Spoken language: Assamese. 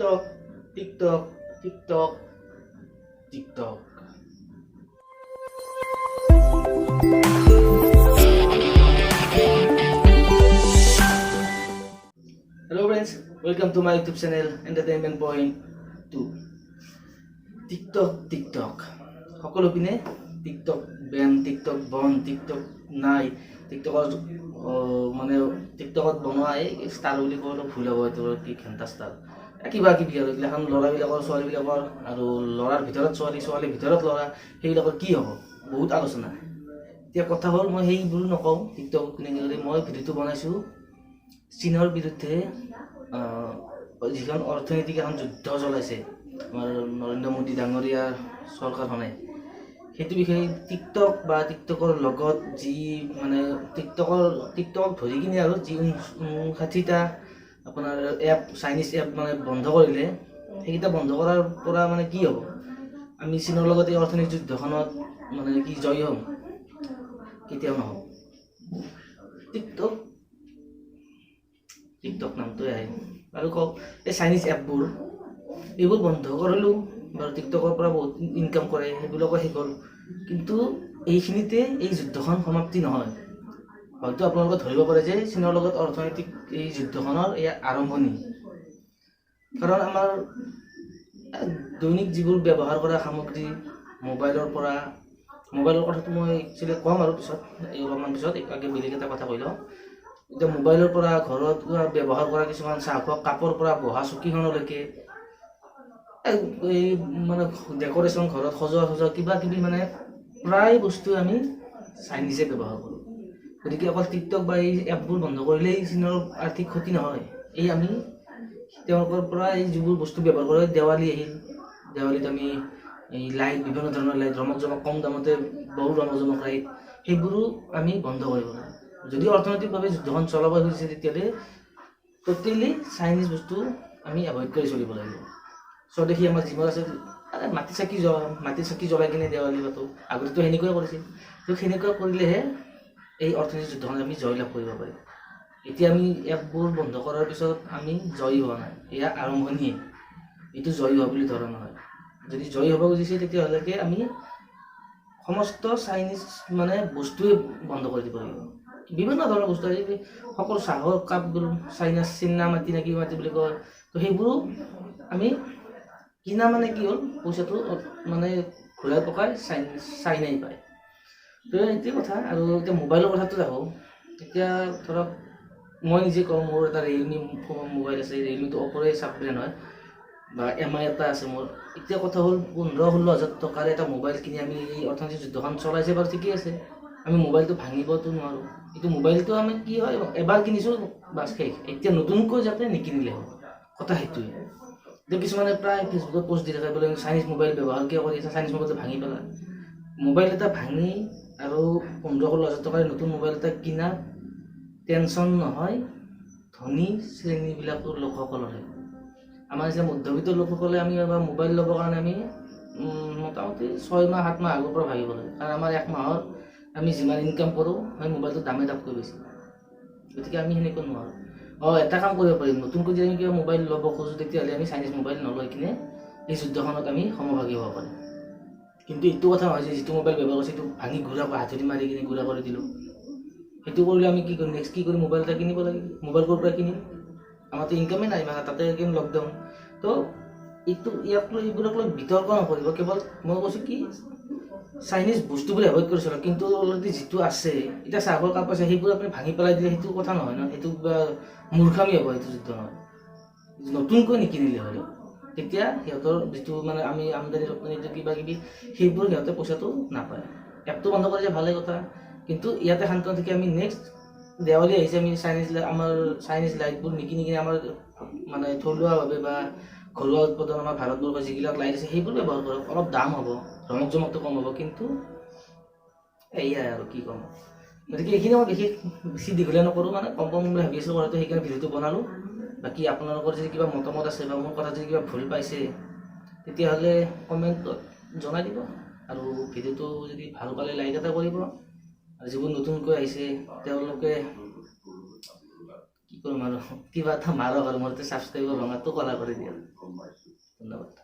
TikTok TikTok TikTok TikTok. Hello friends, welcome to my YouTube channel Entertainment Point 2. TikTok TikTok সকলো পিনে টিকটক বেন, টিকটক বন, টিকটক নাই, টিকটকৰ মানে টিকটকত বনোৱা এই ষ্টাৰ বুলি ক'বলৈ ভুল হ'ব, এইটো কি ঘেণ্টা ষ্টাৰ কিবা কিবি আৰু এইগিলাখন ল'ৰাবিলাকৰ ছোৱালীবিলাকৰ আৰু ল'ৰাৰ ভিতৰত ছোৱালী, ছোৱালীৰ ভিতৰত ল'ৰা, সেইবিলাকৰ কি হ'ব বহুত আলোচনা। এতিয়া কথা হ'ল মই সেইবোৰ নকওঁ, টিকটক কোনে কি কৰে, মই ভিডিঅ'টো বনাইছোঁ চীনৰ বিৰুদ্ধে যিখন অৰ্থনৈতিক এখন যুদ্ধ চলাইছে আমাৰ নৰেন্দ্ৰ মোদী ডাঙৰীয়াৰ চৰকাৰখনে, সেইটো বিষয়ে টিকটক বা টিকটকৰ লগত যি মানে টিকটকক ধৰি কিনে আৰু যি ৫৯টা আপোনাৰ এপ, চাইনিজ এপ মানে বন্ধ কৰিলে, সেইকেইটা বন্ধ কৰাৰ পৰা মানে কি হ'ব, আমি চীনৰ লগত এই অৰ্থনৈতিক যুদ্ধখনত মানে কি জয়ী হ'ম? কেতিয়াও নহ'ব। টিকটক টিকটক নামটোৱে আহে আৰু কওক, এই চাইনিজ এপবোৰ এইবোৰ বন্ধ কৰিলেও বাৰু টিকটকৰ পৰা বহুত ইনকাম কৰে, সেইবিলাকো শেষ হ'ল, কিন্তু এইখিনিতে এই যুদ্ধখন সমাপ্তি নহয়। হয়তো আপোনালোকে ধৰিব পাৰে যে চীনৰ লগত অৰ্থনৈতিক এই যুদ্ধখনৰ এয়া আৰম্ভণি, কাৰণ আমাৰ দৈনিক যিবোৰ ব্যৱহাৰ কৰা সামগ্ৰী, মোবাইলৰ পৰা, মোবাইলৰ কথাটো মই একচুৱেলি ক'ম আৰু পিছত, এই অলপমান পিছত, আগে বেলেগ এটা কথা কৈ লওঁ। এতিয়া মোবাইলৰ পৰা ঘৰত ব্যৱহাৰ কৰা কিছুমান চাহ খোৱা কাপৰ পৰা বহা চকীখনলৈকে, এই মানে ডেক'ৰেশ্যন ঘৰত সজোৱা সজোৱা কিবা কিবি মানে প্ৰায় বস্তু আমি চাইনিজে ব্যৱহাৰ কৰোঁ। গতিকে অকল টিকটক বা এই এপবোৰ বন্ধ কৰিলেই চীনৰ আৰ্থিক ক্ষতি নহয়, এই আমি তেওঁলোকৰ পৰা এই যিবোৰ বস্তু ব্যৱহাৰ কৰোঁ, দেৱালী আহিল, দেৱালীত আমি এই লাইট, বিভিন্ন ধৰণৰ লাইট, ৰমক জমক কম দামতে বহু ৰমক জমক লাইট, সেইবোৰো আমি বন্ধ কৰিব লাগে। যদি অৰ্থনৈতিকভাৱে যুদ্ধখন চলাব খুজিছে তেতিয়াহ'লে ট'টেলি চাইনিজ বস্তু আমি এভইড কৰি চলিব লাগিব। স্বদেশী আমাৰ যিবোৰ আছে, মাটি চাকি জ্বলাই কিনে দেৱালী পাতোঁ, আগতেতো সেনেকুৱাই কৰিছিল, তো সেনেকুৱা কৰিলেহে এই অৰ্থনৈতিক যুদ্ধখন আমি জয়লাভ কৰিব পাৰিম। এতিয়া আমি এপবোৰ বন্ধ কৰাৰ পিছত আমি জয়ী হোৱা নাই, এয়া আৰম্ভণিয়ে, এইটো জয়ী হোৱা বুলি ধৰা নহয়। যদি জয়ী হ'ব খুজিছে তেতিয়াহ'লেকে আমি সমস্ত চাইনিজ মানে বস্তুৱে বন্ধ কৰি দিব লাগিব। বিভিন্ন ধৰণৰ বস্তু আজিকালি সকলো চাহৰ কাপবোৰ চাইনা চীনা মাটি নে কি মাটি বুলি কয়, তো সেইবোৰো আমি কিনা মানে কি হ'ল, পইচাটো মানে ঘূৰাই পকাই চাইনাই পায়। তো এইটোৱে কথা। আৰু এতিয়া মোবাইলৰ কথাটো আহোঁ, এতিয়া ধৰক মই নিজে কওঁ, মোৰ এটা ৰিয়েলমি মোবাইল আছে, ৰিয়েলমিটো অ'প'ৰে চাব ব্ৰেণ্ড হয়, বা এম আই এটা আছে মোৰ। এতিয়া কথা হ'ল ১৫-১৬ হাজাৰ টকাৰে এটা মোবাইল কিনি আমি এই অৰ্থনৈতিক যুদ্ধখন চলাইছে বাৰু ঠিকেই আছে, আমি মোবাইলটো ভাঙিবতো নোৱাৰোঁ। এইটো মোবাইলটো আমি কি হয়, এবাৰ কিনিছোঁ বাছ শেষ, এতিয়া নতুনকৈ যাতে নিকিনিলে হ'ল, কথা সেইটোৱে। এতিয়া কিছুমানে প্ৰায় ফেচবুকত পষ্ট দি থাকে বোলে চাইনিজ মোবাইল ব্যৱহাৰ কিয় কৰি আছে, চাইনিজ মোবাইলটো ভাঙি পেলা। মোবাইল এটা ভাঙি আৰু ১৫-১৬ হাজাৰ টকাৰে নতুন মোবাইল এটা কিনা টেনশ্যন নহয় ধনী শ্ৰেণীবিলাকৰ লোকসকলৰহে। আমাৰ নিচিনা মধ্যবিত্ত লোকসকলে আমি এবাৰ মোবাইল ল'বৰ কাৰণে আমি মোটামুটি ৬ মাহ ৭ মাহ আগৰ পৰা ভাবিব লাগে, কাৰণ আমাৰ এক মাহৰ আমি যিমান ইনকাম কৰোঁ সেই মোবাইলটোৰ দামেই তাতকৈ বেছি, গতিকে আমি সেনেকুৱা নোৱাৰোঁ। এটা কাম কৰিব পাৰিম, নতুনকৈ যদি আমি কিবা মোবাইল ল'ব খোজোঁ তেতিয়াহ'লে আমি চাইনিজ মোবাইল নলৈ কিনে এই যুদ্ধখনত আমি সমভাগী হ'ব পাৰিম। কিন্তু এইটো কথা নহয় যে যিটো মোবাইল ব্যৱহাৰ কৰিছোঁ সেইটো ভাঙি গুড়া হাতুৰি মাৰি কিনে গুড়া কৰি দিলোঁ, সেইটো কৰিলে আমি কি কৰিম, নেক্সট কি কৰিম, মোবাইল এটা কিনিব লাগিব, মোবাইল ক'ৰ পৰা কিনিম, আমাৰতো ইনকামেই নাই ইমান, তাতে কিনে লকডাউন। তো এইটো ইয়াক লৈ এইবোৰক লৈ বিতৰ্ক নকৰিব, কেৱল মই কৈছোঁ কি চাইনিজ বস্তুবোৰ এভইড কৰি চলক, কিন্তু অলৰেডি যিটো আছে এতিয়া চাহৰ কাপ আছে সেইবোৰ আপুনি ভাঙি পেলাই দিলে সেইটো কথা নহয় ন, সেইটো কিবা মূৰ্খামি হ'ব, সেইটো যুদ্ধ নহয়। নতুনকৈ নিকিনিলে হ'লেও তেতিয়া সিহঁতৰ যিটো মানে আমি আমদানি ৰপ্তানিটো কিবা কিবি সেইবোৰ সিহঁতে পইচাটো নাপায়। এপটো বন্ধ কৰিছে ভালে কথা, কিন্তু ইয়াতে শান্ত থাকি আমি নেক্সট দেৱালী আহিছে, আমি চাইনিজ আমাৰ চাইনিজ লাইটবোৰ নিকিনি কিনে আমাৰ মানে থলুৱাভাৱে বা ঘৰুৱা উৎপাদন আমাৰ ভাৰতবৰ্ষৰ যিবিলাক লাইট আছে সেইবোৰ ব্যৱহাৰ কৰক, অলপ দাম হ'ব, ৰমক জমকটো কম হ'ব, কিন্তু এয়াই আৰু কি ক'ম। গতিকে এইখিনি মই বিশেষ বেছি দীঘলীয়া নকৰোঁ, মানে কম কম বুলি ভাবি আছিলোঁ কথাটো, সেইকাৰণে ভিডিঅ'টো বনালোঁ। বাকী আপোনালোকৰ যদি কিবা মতামত আছে বা মোৰ কথা যদি কিবা ভুল পাইছে তেতিয়াহ'লে কমেণ্টত জনাই দিব, আৰু ভিডিঅ'টো যদি ভাল পালে লাইক এটা কৰিব, আৰু যিবোৰ নতুনকৈ আহিছে তেওঁলোকে কি কৰিম আৰু, কিবা এটা মাৰক আৰু, মোৰ ছাবস্ক্ৰাইবাৰ ৰঙাটো ক'লা কৰি দিয়ক। ধন্যবাদ।